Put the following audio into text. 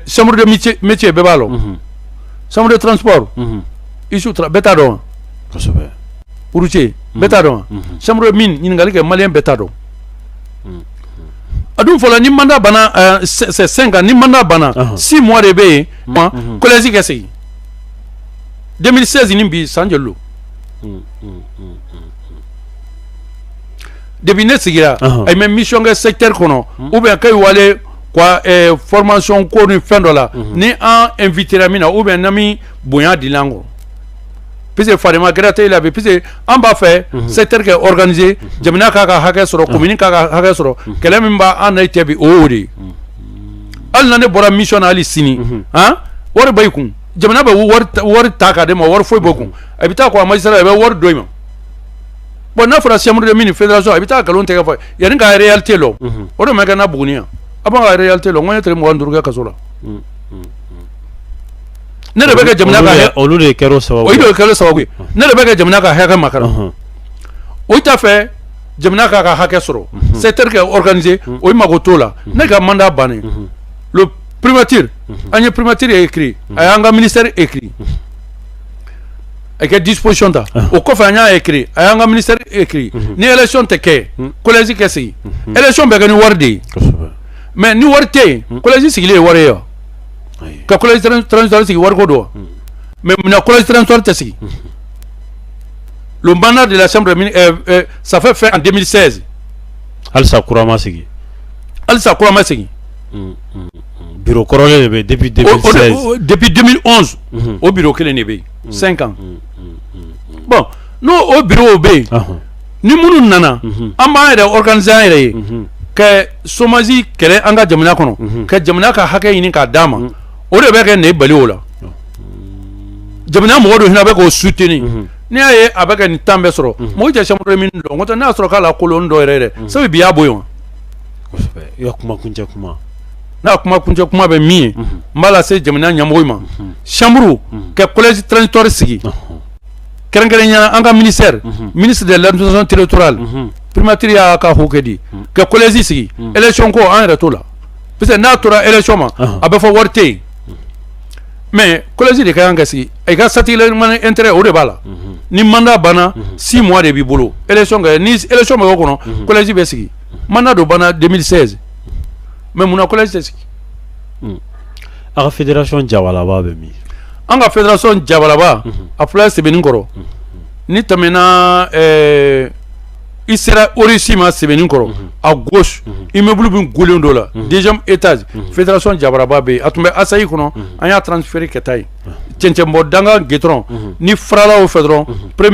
Chambre de métier, bɛɛ b'a lɔn. Chambre de transport, isu bɛɛ t'a dɔn. Routier, bɛɛ t'a dɔn. Chambre de mine, ɲininkali kɛ, malien bɛɛ t'a dɔn. A dun fɔlɔ, ni mandat banna, c'est 5 ans. Ni mandat banna, 6 mois de bɛ yen, collège kɛ sigi. 2016 ni bi, san joli don? Depuis ne sigira, a ye mission kɛ secteur kɔnɔ ou bien k'ayi wale quoi, formation ko ni fɛn dɔ la, ni an invité min na ou bien n'an mi bonya dilan kɔ, puisque farima gɛrɛ tɛ e la bi, puisque an b'a fɛ secteur kɛ organiser, jamana k'a ka hakɛ sɔrɔ, commune k'a ka hakɛ sɔrɔ. Kɛlɛ min b'an na cɛ bi, o y'o de ye. Hali na ne bɔra mission na, hali sini han, wari b'i kun, jamana bɛ wari ta k'a d'e ma, wari foyi b'o kun. A bɛ taa ko a magistrat, a bɛ wari dɔ i ma. Bon, n'a fɔra chambre de mine, fédération, a bɛ taa nkalon tigɛ fɔ yanni ka réalité lɔ. O de ma kɛ na Buguni yan. A b'an ka réalité lɔ. N ko n ye tile 25 kɛ kaso la. Ne de bɛ kɛ jamana ka Olu de kɛra o sababu. O de kɛra sababu ye. Ne de bɛ kɛ jamana ka hakɛ makara. O t'a fɛ jamana k'a ka hakɛ sɔrɔ, secteur kɛ organiser, o ye mago t'o la. Ne ka mandat bannen, le primature, an ye primature écrit, a y'an ka ministère écrit, a kɛ disposition ta. O kɔfɛ, an y'a écrit, a y'an ka ministère écrit. Ni élection tɛ kɛ, collège kɛ sigi. Élection bɛ kɛ ni wari de ye, mais ni wari tɛ yen, collège sigilen ye wari ye wa? Ka collège transitoire sigi, wariko don wa? Mais munna collège transitoire tɛ sigi? Le mandat de la chambre, ça fait fin en 2016. Halisa kura ma sigi. Halisa kura ma sigi. Bureau kɔrɔlen de bɛ depuis 2016. Depuis 2011, o bureau kelen de bɛ yen, 5 ans. Bon, n'o o bureau bɛ yen, ni minnu nana, an b'an yɛrɛ organiser an yɛrɛ ye ka chômage kɛlɛ an ka jamana kɔnɔ, ka jamana ka hakɛ ɲini k'a d'a ma. O de bɛ kɛ ne bali o la. Jamana mɔgɔ dɔ hinɛ bɛ k'o soutenir. N'i y'a ye a bɛ ka nin temps bɛɛ sɔrɔ, mɔgɔ tɛ chambre min dɔn ko tɛ. N'a y'a sɔrɔ k'a la kolon dɔ yɛrɛ yɛrɛ sabu bi y'a bɔ yen wa. Kosɛbɛ. I ka kuma kuncɛ kuma. N'a kuma kuncɛ kuma bɛ min ye, n b'a lase jamana ɲɛmɔgɔ ma: chambre ka collège transitoire sigi, kɛrɛnkɛrɛnnenya an ka ministère, ministre de l'Administration territoriale, primature y'a ka hakɛ di ka collège sigi. Élection ko, an yɛrɛ t'o la, parce que n'a tora élection ma, a bɛ fɔ wari tɛ yen. Mais collège de ka kan ka sigi. I ka satisfaire intérêt, o de b'a la. Ni mandat banna, 6 mois de b'i bolo, élection kɛ. Ni élection bɛ k'o kɔnɔ, collège bɛ sigi. Mandat dɔ banna 2016, mais munna collège tɛ sigi? A ka fédération jabalaba bɛ min? An ka fédération jabalaba, a filɛ Sebenikɔrɔ. Ni tɛmɛna, i sera ORICI ma Sebenikɔrɔ, à gauche, immeuble min golen dɔ la, deuxième étage, fédération jabaraba bɛ yen. A tun bɛ ASAI kɔnɔ, an y'a transféré ka taa yen. Cɛncɛnbɔ danga goudron ni farala o fɛ dɔrɔn, premier.